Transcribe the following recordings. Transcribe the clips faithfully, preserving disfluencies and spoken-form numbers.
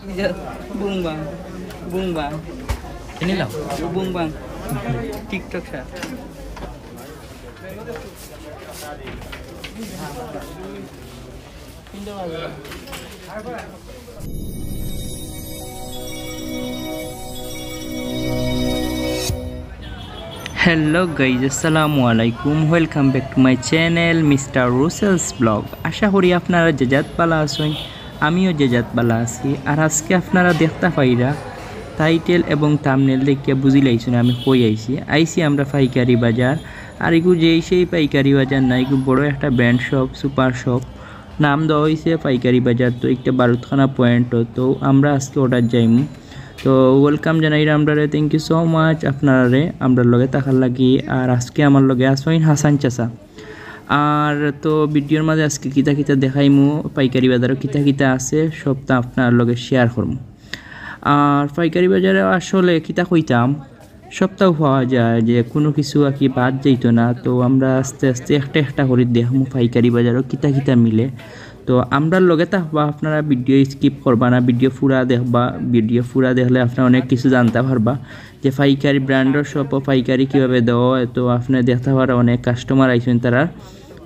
বুম বাম, বুম বাম। চিনিলাম। বুম বাম। TikTok sir. Hello guys, আসসালামু আলাইকুম। Welcome back to my channel, Mister Russell's Vlog. আশা করি আপনারা যে যাত ভালা আছইন, আমিও যে যাত ভালা আছি। আর আজকে আপনারা দেখতা পাইরা, title এবং thumbnail দেখিয়া বুঝিলাইছইন আমি কই আইছি। আইছি আমরা পাইকারি বাজার। আর এগু যেই সেই পাইকারি বাজার না, এগু বড় একটা brand shop, super shop। নাম দেওয়া অইছে পাইকারি বাজার। তো একটা বারুদখানা point। তো আমরা আজকে অটাত যাইমু। তো welcome জানাইরা আমরারে, thank you so much আপনারারে আমরার লগে থাকার লাগি। আর আজকে আমার লগে আছইন হাসান চাচা। আর তো ভিডিওর মাঝে আজকে কিতা কিতা দেখাইমু, পাইকারি বাজারো কিতা কিতা আছে, সবতা আপনার লগে share করমু। আর পাইকারি বাজারে আসলে কিতা কইতাম, সবতাউ পাওয়া যায়, যে কুনু কিছু আর কি বাদ যাইতো না। তো আমরা আস্তে আস্তে একটা একটা করি দেখমু পাইকারি বাজারো কিতা কিতা মিলে। তো আমরার লগে থাকবা, আপনারা ভিডিও skip করবা না, ভিডিও পুরা দেখবা। ভিডিও পুরা দেখলে আপনারা অনেক কিছু জানতা পারবা যে পাইকারি brandর shopও পাইকারি কিভাবে দেওয়া হয়। তো আপনারা দেখতা পাররা অনেক customer আইছইন তারার।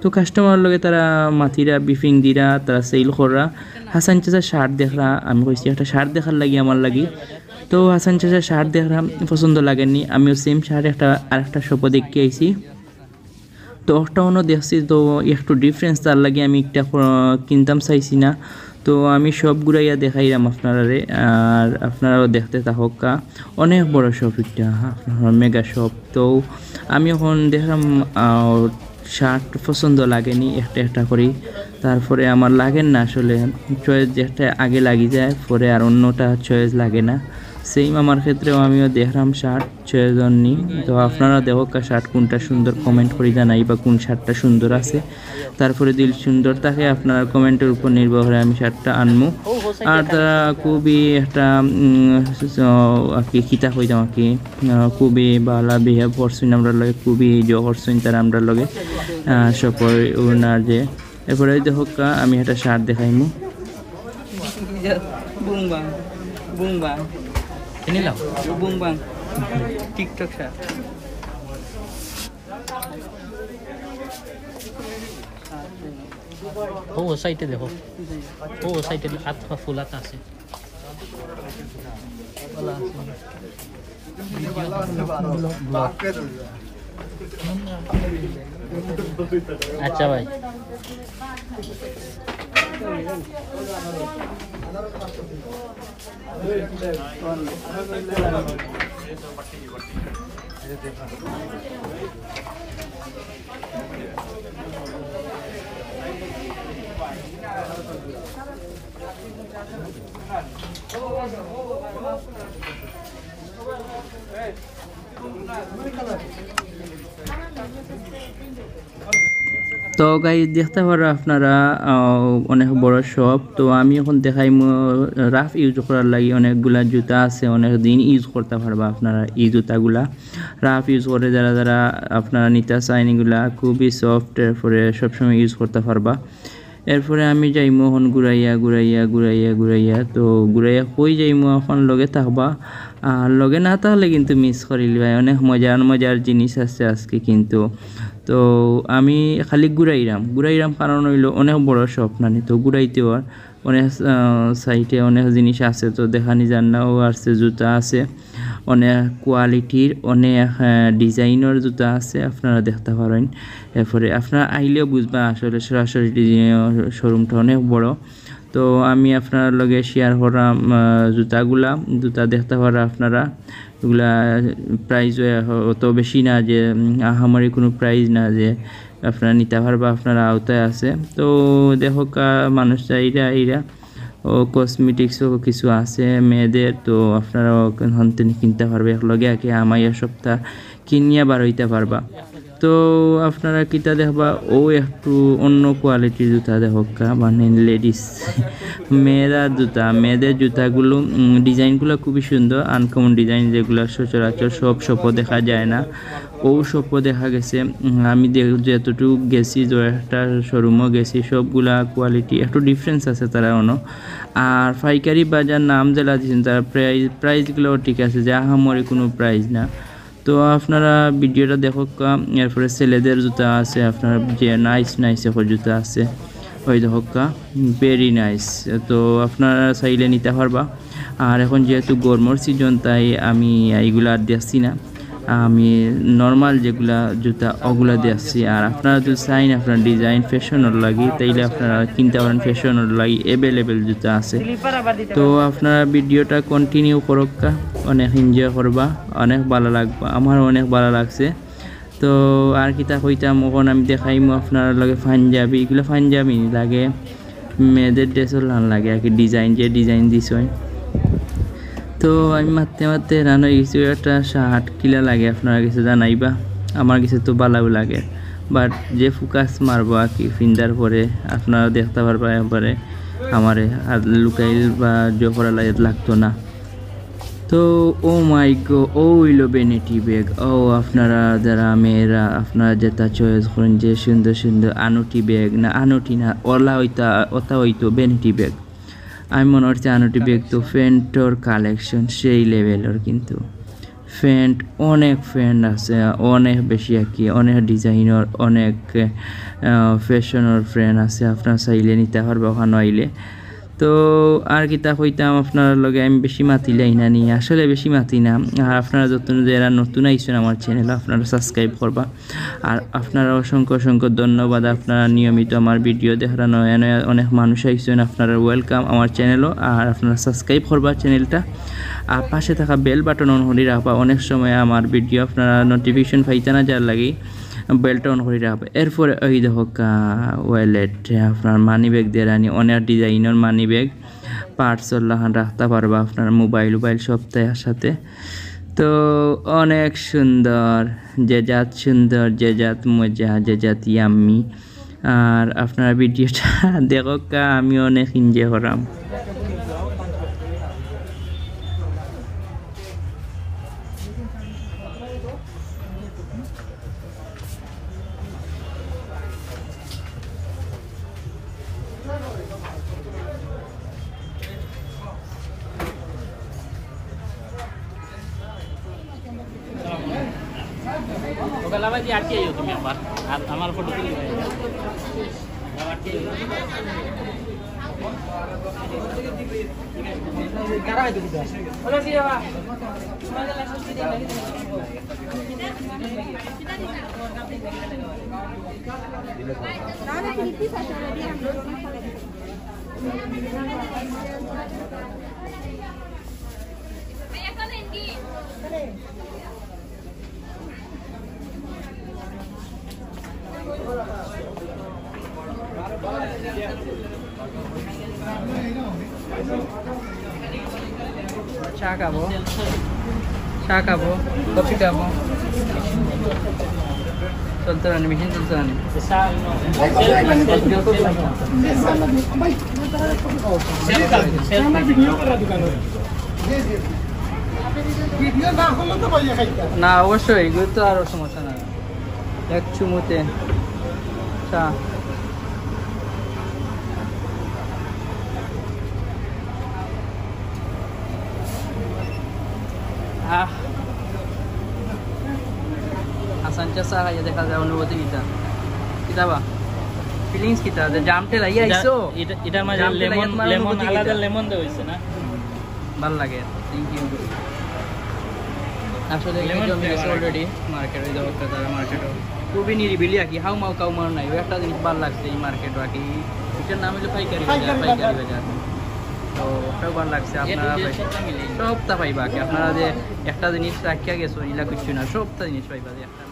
তো customer লগে তারা মাতিরা, briefing দিরা, তারা sale কররা। হাসান চাচা shirt দেখরা, আমি কইছি একটা shirt দেখার লাগি আমার লাগি। তো হাসান চাচা shirt দেখরা, পছন্দ লাগেনি, আমিও same shirt একটা আরেকটা shopও দেখিয়া আইছি। তো একটা অন্য দেখছি, তো একটু difference, তার লাগি আমি একটা ক-, কিনতাম চাইছি না। তো আমি shop ঘুরাইয়া দেখাইরাম আপনারারে, আর আপনারাও দেখতে থাকউক্কা। অনেক বড় shop একটা, আপনার mega shop। তো আমি এখন দেখলাম, আহ, shirt পছন্দ লাগেনি, একটা একটা করি। তারপরে আমার লাগের না আসলে, choice একটা আগে লাগি যায়, পরে আর অন্যটা choice লাগে না। Same আমার ক্ষেত্রেও আমিও দেখলাম shirt choice অননি। তো আপনারা দেখউক্কা shirt কুনটা সুন্দর, comment করি জানাইবা কুন shirtটা সুন্দর আছে। তারপরে যদি সুন্দর থাকে, আপনার commentর উপর নির্ভর করে আমি shirtটা আনমু। আর তারা খুবই একটা, উম, স-, আর কি, কিতা কইতাম আর কি, আহ, খুবই ভালা behave করছইন আমরার লগে, খুবই enjoy করছইন তারা আমরার লগে, আহ, shopর owner যে। এরপরে ওই দেখউক্কা, আমি একটা shirt দেখাইমু। বুম বাম, বুম বাম। চিনিলাম। বুম বাম। TikTok sir. ও, ও সাইডে দেখো। ও, ও সাইডে আত পা ফুলাত আছে। আচ্ছা ভাই। তো guys, দেখতা পাররা আপনারা, আহ, অনেক বড় shop। তো আমি এখন দেখাইমু rough use করার লাগি অনেকগুলা জুতা আছে, অনেক দিন use করতা পারবা আপনারা এই জুতাগুলা। Rough use করে যারা যারা আপনারা নিতা চাইন, এগুলা খুবই soft, এরপরে সবসময় use করতা পারবা। এরপরে আমি যাইমু এখন ঘুরাইয়া, ঘুরাইয়া, ঘুরাইয়া, ঘুরাইয়া। তো ঘুরাইয়া কই যাইমু এখন, লগে থাকবা। আর লগে না থাকলে কিন্তু miss করিলিবায়। অনেক মজার মজার জিনিস আছে আজকে কিন্তু। তো আমি খালি ঘুরাইরাম, ঘুরাইরাম কারণ অইলো অনেক বড় shop নানি, তো ঘুরাইতে অর। অনেক, আহ, sideএ অনেক জিনিস আছে, তো দেখানি যার না, ও আছে, জুতা আছে, অনেক qualityর, অনেক, আহ, designর জুতা আছে, আপনারা দেখতা পারইন। এরপরে আপনারা আইলেও বুঝবা আসলে সরাসরি ডিজাইন showroomটা অনেক বড়। তো আমি আপনার লগে share করাম, আহ, জুতাগুলা, জুতা দেখতা পাররা আপনারা। এগুলা price অত বেশি না যে, উম, আহামরি কুনু price না যে আপনারা নিতা পারবা, আপনারা আওতায় আছে। তো দেখউক্কা, মানুষ চাইরা আইরা, ও cosmeticsও কিছু আছে মেয়েদের, তো আপনারাও অখান থাকি কিনতা পারবা, একলগে আগে হামাইয়া সবতা কিনিয়া বার অইতা পারবা। তো আপনারা কিতা দেখবা, ও একটু অন্য কোয়ালিটির জুতা দেখউক্কা, মানে লেডিস মেয়েরা জুতা, মেয়েদের জুতাগুলো, উম, ডিজাইনগুলো খুবই সুন্দর, আনকমন ডিজাইন, যেগুলো সচরাচর সব শপও দেখা যায় না, ও শপও দেখা গেছে। উম, আমি দেখ-, যতটুকু গেছি, যে একটা শোরুমও গেছি, সবগুলা কোয়ালিটি একটু ডিফারেন্স আছে তারা অন্য। আর পাইকারি বাজার নাম যেলা দিয়েছেন, তারা প্রাইস, প্রাইসগুলোও ঠিক আছে, যে আহামরি কোনো প্রাইস না। তো আপনারা ভিডিওটা দেখউক্কা। এরপরে ছেলেদের জুতা আছে, আপনার যে নাইস নাইস এখন জুতা আছে, ওই দেখউক্কা, ভেরি নাইস। তো আপনারা চাইলে নিতা পারবা। আর এখন যেহেতু গরমর সিজন, তাই আমি এইগুলা আর দেখছি না, আমি নর্মাল যেগুলা জুতা ওগুলা দেখছি। আর আপনারা যদি চাইন আপনার ডিজাইন ফ্যাশনর লাগি, তাইলে আপনারা কিনতে পারেন, ফ্যাশনর লাগি অ্যাভেলেবল জুতা আছে। তো আপনারা ভিডিওটা কন্টিনিউ করউক্কা, অনেক এনজয় করবা, অনেক ভালা লাগবা, আমার অনেক ভালা লাগছে। তো আর কিতা কইতাম, এখন আমি দেখাইমু আপনারার লগে পাঞ্জাবি, এগুলা পাঞ্জাবি লাগে, মেয়েদের ড্রেসর লান লাগে আর কি, ডিজাইন, যে ডিজাইন দিছইন। তো আমি মাততে মাততে হ্যারান অই গেছি, একটা শার্ট কিলা লাগে আপনারা গেছে জানাইবা, আমার গেছে তো ভালাউ লাগে, বাট যে ফোকাস মারবো আর কি ফিন্দার পরে আপনারা দেখতা পারবা একবারে আমারে আর লুকাইল বা জোহরা লাইট লাগতো না। তো ও মাই গো, ও অইলো ভ্যানিটি ব্যাগ। ও আপনারা যারা মেয়েরা, আপনারা যেটা চয়েস করেন, যে সুন্দর সুন্দর আনুটি ব্যাগ, না আনুটি না, ওলা অইতা, ওটা অইতো ভ্যানিটি ব্যাগ। আমি মনে করছি আনুটি ব্যাগ তো প্যান্টর কালেকশন সেই লেভেলর, কিন্তু প্যান্ট, অনেক প্যান্ট আছে, অনেক বেশি আর কি, অনেক ডিজাইনর, অনেক ফ্যাশনর প্যান্ট আছে, আপনারা চাইলে নিতা পারবা ওখানো আইলে। তো আর কিতা কইতাম, আপনারার লগে আমি বেশি মাতিলাই না নি, আসলে বেশি মাতি না। আর আপনারা যত যারা নতুন আইছেন আমার চ্যানেল, আপনারা সাবস্ক্রাইব করবা। আর আপনারা অসংখ্য অসংখ্য ধন্যবাদ, আপনারা নিয়মিত আমার ভিডিও দেখরা, নয়া নয়া অনেক মানুষ আইছেন, আপনারা ওয়েলকাম আমার চ্যানেলও। আর আপনারা সাবস্ক্রাইব করবা চ্যানেলটা, আর পাশে থাকা বেল বাটন অন করি রাখবা। অনেক সময় আমার ভিডিও আপনারা নোটিফিকেশন পাইতা না, যার লাগি বেলটা অন করি রাখবা। এরপরে ওই দেখউক্কা, ওয়ালেট, আপনার মানি ব্যাগ দেরানি, অনেক ডিজাইনর মানি ব্যাগ, পার্সেল লাখান রাখতা পারবা আপনার মোবাইল উবাইল সবটাই সাথে। তো অনেক সুন্দর, যে জাত সুন্দর, যে জাত মজা, যে জাত ইয়াম্মি। আর আপনারা ভিডিওটা দেখউক্কা, আমি অনেক এনজয় করাম। ওকে, লাভাই দিয়ে আটকে যাও তুমি আবার। আর আমার ফটো তুলি। চা খাবো, চা খাবো, কফি খাবো। চলতে রানি, মেশিন চলতে রানি। না, অবশ্যই, এগুলো তো আরো সমস্যা নাই। এক চুমুতে চা। আহ, হাসান চা চা খাইয়া দেখা যায় অনুভূতি কিতা, কিতা বা ফিলিংস কিতা, যে জামটে লাগিয়া আইছো। এটা, এটার মাঝে জামটে লাগিয়া লেমন, তোমার লেমন, অনুভূতি আলাদা কিতা? লেমন দেওয়া হইছে না? ভালা লাগে, থ্যাংক ইউ। আসলে লেমন জমি গেছে ফ্লেভার। Already মার্কেট, ওই যে তারা মার্কেটও খুবই নিরিবিলি আর কি, হাউ মাউ কাউ মাউ নাই। ওই একটা জিনিস ভালা লাগছে এই মার্কেট আর কি। এটার নাম হলো পাইকারি বাজার, পাইকারি পাইকারি বাজার। বাজার। তো ওটাও ভালা লাগছে, আপনারা পাই-, সবটা পাইবা আর কি। আপনারা যে একটা জিনিস রাখিয়া গেছো, ইলা কিচ্ছু না, সবটা জিনিস পাইবা যে একটা।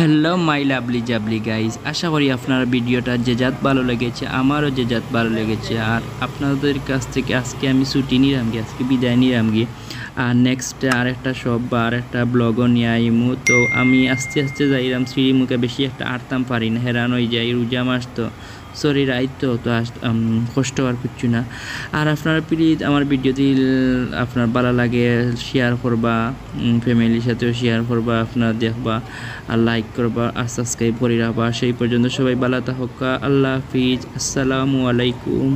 Hello my lovely jubbly guys, আশা করি আপনার ভিডিওটা যে জাত ভালো লেগেছে, আমারও যে জাত ভালো লেগেছে। আর আপনাদের কাছ থেকে আজকে আমি ছুটি নিলাম গি, আজকে বিদায় নিলাম গি। আর নেক্সট আরেকটা শপ বা আরেকটা ব্লগও নিয়ে আইমু। তো আমি আস্তে আস্তে যাইলাম সিঁড়ি মুখে, বেশি একটা আটতাম পারি না, হেরান হয়ে যাই, রোজা মাস তো। সরি, রাইত তো, তো আস-, উম, কষ্ট আর কিচ্ছু না। আর আপনারা প্লিজ আমার ভিডিও যদি আপনার ভালো লাগে, শেয়ার করবা, ফ্যামিলির সাথেও শেয়ার করবা, আপনারা দেখবা আর লাইক করবা আর সাবস্ক্রাইব করে রাখবা। সেই পর্যন্ত সবাই ভালো থাকুক্কা, আল্লাহ হাফিজ, আসসালামু আলাইকুম।